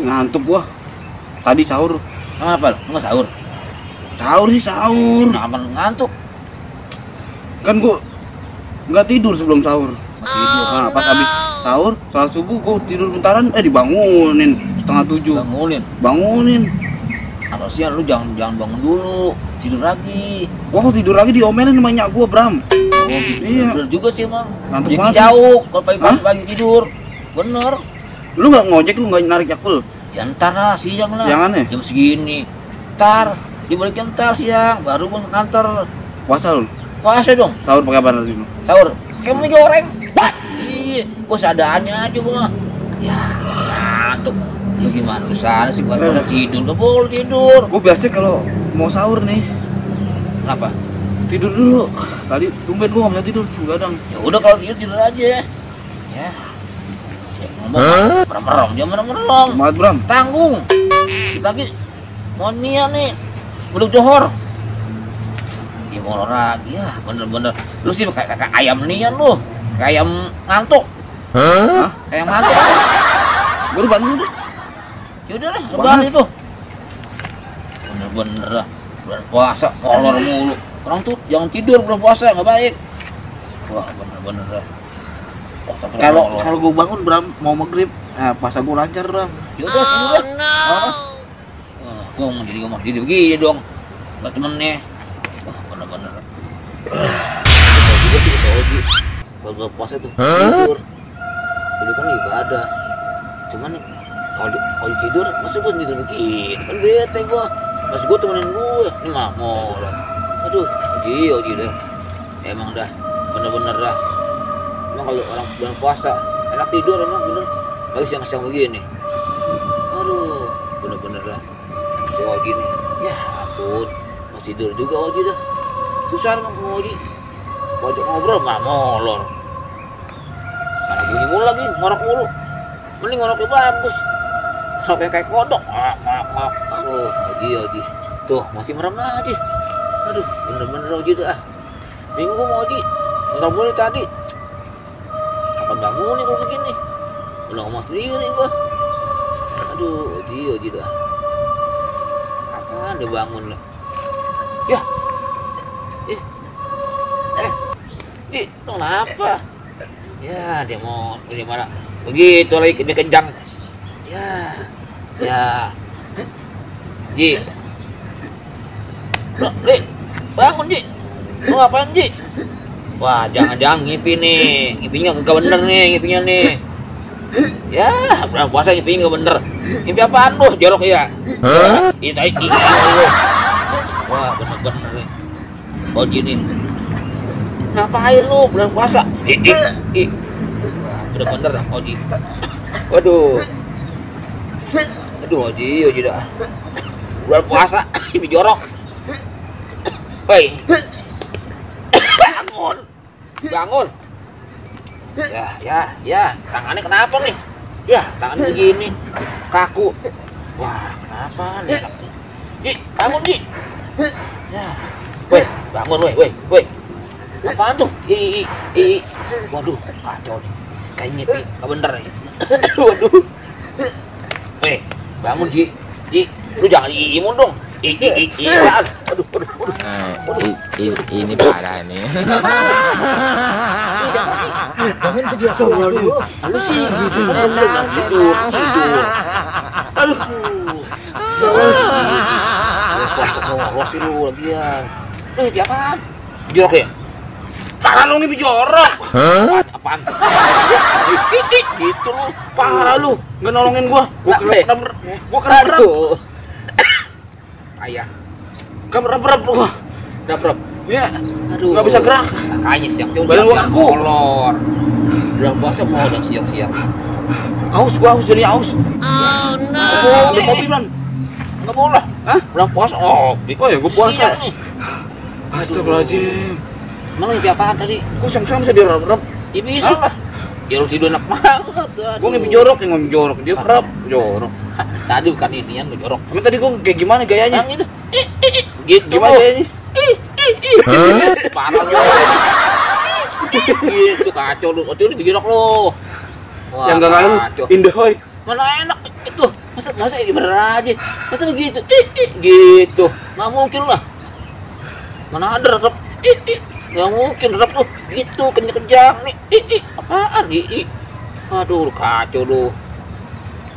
ngantuk gua. Tadi sahur. Kenapa lu? Lu nggak sahur? Sahur sih sahur. Kenapa lu ngantuk? Kan gua nggak tidur sebelum sahur. Tidur. Nah, pas habis sahur, salat subuh gua tidur bentaran, dibangunin 6:30. Bangunin. Harusnya lu jangan bangun dulu, tidur lagi. Gua kok tidur lagi diomelin sama nyak gua, Bram. Oh gitu. Iya. Bener juga sih emang. Ngantuk Jadi banget. jauh kalau pagi tidur. Bener. Lu nggak ngojek, lu nggak narik Yakul? Ya ntar lah, siang lah. Siangannya? Jam segini. Ntar, dibalikin ntar siang, baru pun kantor. Puasa lu? Puasa dong. Sahur pakai apa nanti lu? Sahur. Kayak mie goreng. Iya, gua seadanya aja gua. Ya, ngantuk. Lu gimana usaha sih buat tidur? Gak boleh tidur. Gua biasanya kalau mau sahur nih, Kenapa? tidur dulu. Tadi tumben gua nggak bisa tidur, begadang. Ya udah kalau tidur aja. Ya. Ya ngomong merem-merem, jangan merem-merem. Semangat, Bram. Tanggung. Kita lagi mau niat nih. Belum johor. Ya mau lagi ya, bener-bener. Lu sih kayak ayam nian lu. Kayak ayam ngantuk. Hah? Kayak ngantuk. Gua rebahan dulu deh. Ya udah lah, rebahan itu. Bener-bener lah. Bulan puasa molor mulu. Orang tuh jangan tidur bulan puasa, nggak baik. Wah, bener-bener lah. Kalau gua bangun, Bram, mau maghrib, puasa gua lancar, Bram. Ya udah, gua ngomong jadi begini dong. Nggak temennya. Wah, bener-bener. Kalau bulan puasa tuh tidur. Jadi kan ibadah. Cuman kalau tidur, masa gua tidur begini? Kan bete gua. Masa gua temenin gua, ini malah molor. Aduh, oji dah. Emang dah, bener-bener dah. Emang kalau orang bulan puasa enak tidur emang bener. Lagi siang-siang begini. Aduh, bener-bener dah. Si Oji nih, ya ampun, mau tidur juga Oji dah. Susah emang sama Oji. Wajak ngobrol malah molor. Mana bunyi mulu lagi, ngorok mulu. Mending ngoroknya bagus. Sopnya kayak kodok. Aduh, Oji. Tuh, masih merem aja. Aduh, bener-bener Oji tuh ah. Bingung gua mau Oji. Ntar mulu tadi. Kapan bangun nih kalau begini? Udah ngomong sendiri gua. Aduh, Oji dah. Kapan dia bangun lah? Ya. Ji, lu kenapa? Ya, dia mau di mana? Begitu lagi dia kencang. Ya. Ji. Loh, bangun Ji. Lu ngapain Ji? Wah, jangan ngipi nih. Ngipinya nggak bener nih, ngipinya nih. Ya, bulan puasa ngipinya nggak bener. Ngipi apaan lu? Jorok ya? Hah? Ini tadi lu. Wah, bener-bener nih. Oji nih. Ngapain lu bulan puasa? Wah, bener-bener dah Oji. Waduh. Aduh, Oji dah. Bulan puasa, ngipi jorok. Hei. Bangun. Ya, tangannya kenapa nih? Ya, tangannya begini, kaku. Wah, kenapa nih? Ji, bangun Ji. Ya, weh, bangun weh. Apaan tuh? Waduh, kacau nih. Kayak ngipi, nggak bener nih. Waduh. Weh, bangun Ji. Lu jangan imun dong. Aduh. Ini parah nih. Jangan begitu. Lu sih tidur. Aduh. Puasa ngorok sih lu lagian. Lu ngipi apaan? Jorok ya? Parah lu ngipi jorok. Apaan? Gitu lu. Parah lu, nggak nolongin gua. Gua keren. Ayah. Rep. Rep. Ya. Aduh. Nggak bisa gerak. Makanya siang-siang Badan gua kaku. molor. Bulan puasa mau udah siang-siang. Gua aus jadi aus. Oh no. Udah kopi, Bang. Enggak boleh. Hah? Bulan puasa. Oh ya gua puasa. Siang nih. Astagfirullahaladzim. Emang ngipi apaan tadi? Gua siang-siang bisa direp. Ya bisa lah. Ya lu tidur enak banget. Gua ngipi jorok, dia rep. Jorok. Tadi bukan inian lu jorok. Emang tadi gua kayak gimana gayanya? Yang itu. Gitu. Gimana gayanya? Parah lu. Gitu kacau lu. Jorok lu. Wah, Yang enggak ngaruh, kacau. indah hoy. Mana enak itu. Masa bener aja. Masa begitu? Gitu. Nggak mungkin lah. Mana ada rep? Nggak mungkin rep tuh. Gitu kencang nih. Apaan? Aduh, kacau lu.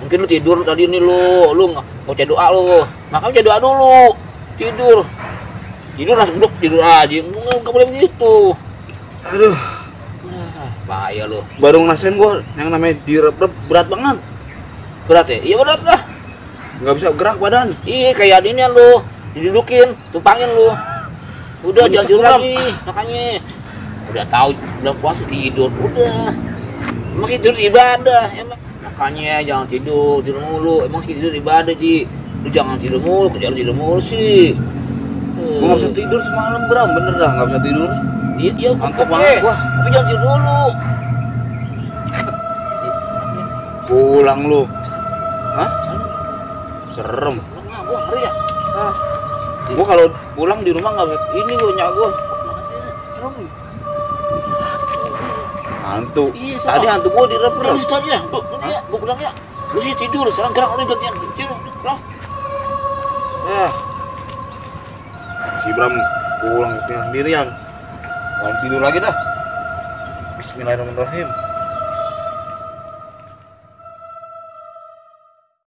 Mungkin lu tidur tadi nih lu nggak mau doa lu. Makanya doa dulu. Tidur langsung tidur aja. Nggak boleh begitu. Aduh, bahaya lu. baru ngerasain gua yang namanya direp-rep berat banget. Berat ya? Iya berat lah. Nggak bisa gerak badan. Iya kayak ini lu didudukin, tumpangin lu. Udah Nggak bisa jangan tidur gerak. lagi, makanya. Udah tahu belum puasa tidur, udah. Emang tidur ibadah, emang. Makanya jangan tidur mulu. Emang tidur ibadah, Ji. Lu jangan tidur mulu, kerjaan tidur mulu sih. Gua nggak bisa tidur semalam, Bram. Bener dah, nggak bisa tidur. Iya, Ngantuk banget gua. Tapi jangan tidur dulu. Pulang lu. Hah? Serem. Gua ngeri ya. Gua kalau pulang di rumah nggak ini gua nyak gua. Serem. Hantu. Iya, Tadi hantu gua direp-rep. Terus aja, tuh dia, gua bilang ya. Lu sih tidur, sekarang gerak lu gantian tidur. Pulang. Ya. Si Bram pulang sendirian. Mau tidur lagi dah. Bismillahirrahmanirrahim.